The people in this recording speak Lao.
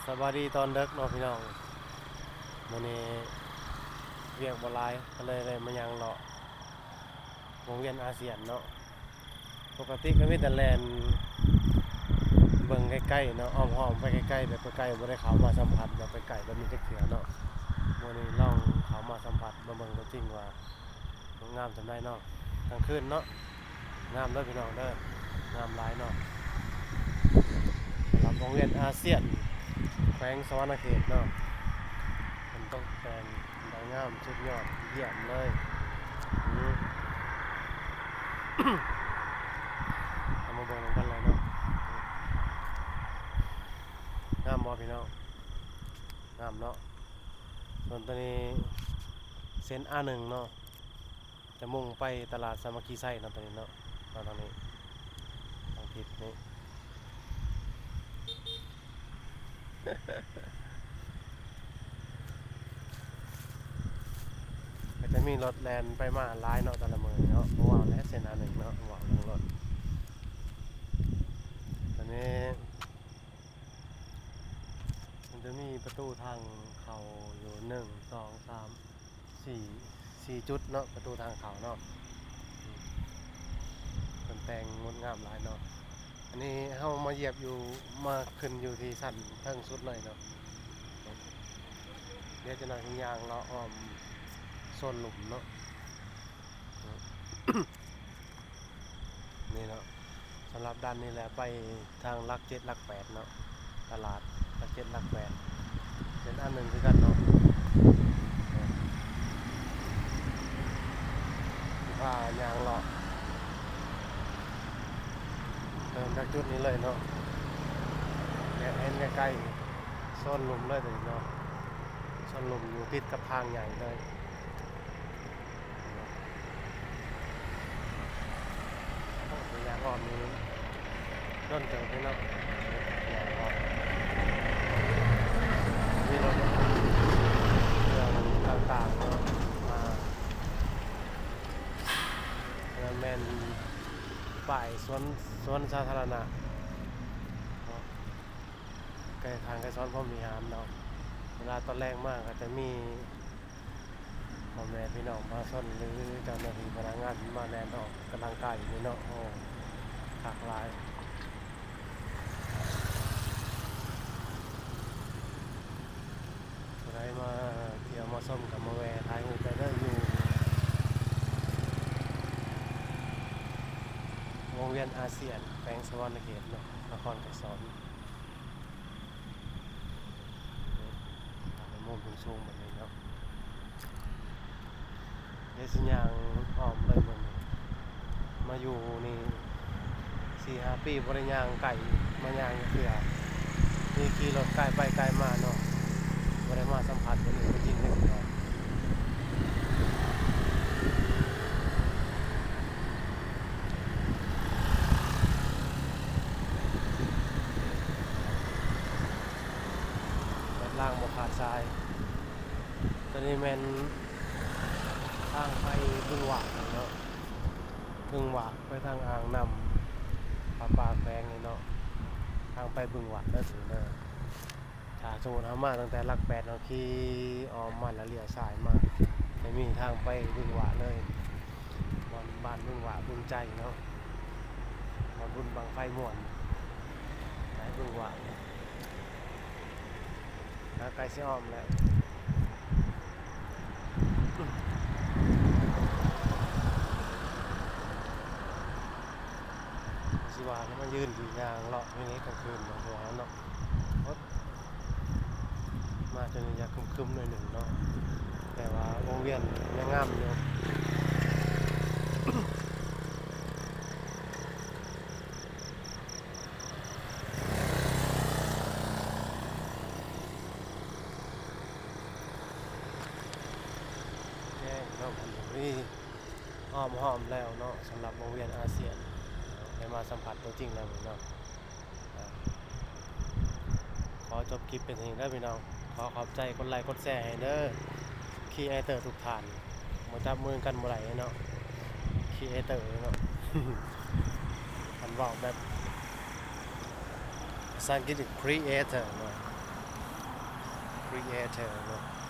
ສະບາຍດີຕອນເດິກເນາະພີ່ນ້ອງ, ມື້ນີ້ວຽກບໍ່ຫຼາຍ ກໍເລີຍໄດ້ມາຍ່າງເລາະວົງວຽນອາຊຽນເນາະ. ປົກກະຕິກໍມີແຕ່ແລ່ນເບິ່ງໃກ້ໆເນາະ, ອ້ອມໆໄປໃກ້ໆ ແບບໃກ້ໆ ບໍ່ໄດ້ເຂົ້າມາສຳຜັດແບບໃກ້ໆແບບນີ້ຈັກເທື່ອເນາະ. ມື້ນີ້ລອງເຂົ້າມາສຳຜັດ ມາເບິ່ງຕົວຈິງວ່າ ງາມສ່ຳໃດເນາະ, ກາງຄືນເນາະ ງາມເດີພີ່ນ້ອງເດີ, ງາມຫຼາຍເນາະ. ສຳລັບວົງວຽນອາຊຽນ ແຂວງສະຫວັນນະເຂດເນາະ, ເພິ່ນຕົກແຕ່ງໄດ້ງາມສຸດຍອດຢ້ຽມເລີຍ. ອື ເຮົາມາເບິ່ງນຳກັນເລີຍເນາະ, ງາມບໍ່ພີ່ນ້ອງ? ງາມເນາະ. ສ່ວນຕົວນີ້ເສັ້ນ ອາ ໜຶ່ງເນາະ, ຈະມຸ່ງໄປຕະຫຼາດສາມັກຄີໄຊເນາະ ຕົວນີ້ເນາະ, ມາທາງນີ້ ທາງທິດນີ້ ກໍຈະມີລົດແລ່ນໄປມາຫຼາຍເນາະ ແຕ່ລະມື້ເນາະ, ເວົ້າແຫຼະເສັ້ນ ອາ ໜຶ່ງເນາະ, ເວົ້າເລື່ອງລົດ. ຕົວນີ້ ມັນຈະມີປະຕູທາງເຂົ້າຢູ່ ໜຶ່ງ ສອງ ສາມ ສີ່ ສີ່ຈຸດເນາະ, ປະຕູທາງເຂົ້າເນາະ. ອືມ ເພິ່ນແຕ່ງງົດງາມຫຼາຍເນາະ. ອັນນີ້ເຮົາມາຢຽບຢູ່ ມາຂຶ້ນຢູ່ທີ່ຊັ້ນເທິງສຸດເລີຍເນາະ. ດຽວຈັກໜ້ອຍຊິຍ່າງເລາະອ້ອມໂຊນລຸ່ມເນາະ. ນີ້ເນາະ, ສຳລັບດ້ານນີ້ແຫຼະ ໄປທາງຫຼັກເຈັດ ຫຼັກແປດເນາະ, ຕະຫຼາດຫຼັກເຈັດ ຫຼັກແປດ ເປັນອັນໜຶ່ງຄືກັນເນາະ. ພາຍ່າງເລາະ ເລີ່ມຈາກຈຸດນີ້ເລີຍເນາະ, ແລ້ວເຫັນໃກ້ໆ ໂຊນລຸ່ມເລີຍຕົວນີ້ເນາະ, ໂຊນລຸ່ມຢູ່ຕິດກັບທາງໃຫຍ່ເລີຍ. ໂອ້ ໄປຍ່າງອ້ອມນີ້ດົນເຕີບເລີຍເນາະ, ຍ່າງອ້ອມ ມີລົດເຄື່ອງຕ່າງໆເນາະ ມາ. ອັນນັ້ນແມ່ນປ້າຍສວນ ສວນສາທາລະນະເນາະ, ໃກ້ທາງໄກສອນພົມວິຫານເນາະ. ເວລາຕອນແລງມາກໍຈະມີ ພໍ່ແມ່ພີ່ນ້ອງປະຊາຊົນ ຫຼື ເຈົ້າໜ້າທີ່ພະນັກງານມາແລ່ນອອກກຳລັງກາຍຢູ່ນີ້ເນາະ. ໂອ້ ຄັກຫຼາຍ. ຜູ້ໃດມາທ່ຽວມາຊົມກໍມາແວ່ຖ່າຍຮູບໄດ້ເດີ ຢູ່ວົງວຽນອາຊຽນ ແຂວງສະຫວັນນະເຂດເນາະ, ນະຄອນໄກສອນ. ໃນມຸມສູງໆແບບນີ້ເນາະ, ດຽວຊິຍ່າງອ້ອມເລີຍມື້ນີ້. ມາຢູ່ນີ້ສີ່ຫ້າປີ ບໍ່ໄດ້ຍ່າງໃກ້ ມາຍ່າງເທື່ອ, ມີຂີ່ລົດກາຍໄປກາຍມາເນາະ, ບໍ່ໄດ້ມາສຳຜັດຕົວຈິງຈັກເທື່ອ. ແບບລາງບໍ່ຂາດສາຍ. ຕົວນີ້ແມ່ນທາງໄປບຶງຫວາກເນາະ, ບຶງຫວາກໄປທາງອ່າງນ້ຳປະປາແຂວງນີ້ເນາະ, ທາງໄປບຶງຫວາກເດີ ເດີ. ຖ້າສົມມຸດເຮົາມາຕັ້ງແຕ່ຫຼັກແປດເນາະ, ຂີ່ອ້ອມມາແລ້ວລ້ຽວຊ້າຍມາ, ຈະມີທາງໄປບຶງຫວາກເລີຍ, ບ່ອນບ້ານບຶງຫວາກ ບຶງໄຈເນາະ, ບ່ອນບຸນບັ້ງໄຟມ່ວນ ໄປບຶງຫວາກ. ຫາໃກ້ຊິອ້ອມແລ້ວ. ຊິວ່າແລ້ວມາຢືນຢູ່ຍ່າງເລາະຢູ່ໃນກາງຄືນເນາະ, ເພາະວ່າເນາະ ມາຈົນຢາກຄຶມໆໜ້ອຍໜຶ່ງເນາະ, ແຕ່ວ່າວົງວຽນຍັງງາມຢູ່. ແຈ້ງເນາະ, ມັນມີອ້ອມຮອບແລ້ວເນາະ, ສຳລັບວົງວຽນອາຊຽນ ໄດ້ມາສຳຜັດຕົວຈິງແລ້ວເນາະ. ຂໍຈົບຄລິບເປັນເທົ່ານີ້ເດີພີ່ນ້ອງ, ຂໍຂອບໃຈກົດໄລກົດແຊໃຫ້ເດີ ຄຣີເອເຕີທຸກທ່ານ. ບໍ່ຈັບມືກັນບໍ່ໄດ້ເນາະ ຄຣີເອເຕີເນາະ, ຄັນເວົ້າແບບພາສາອັງກິດ ຄຣີເອເຕີເນາະ. Airtel ເນາະ.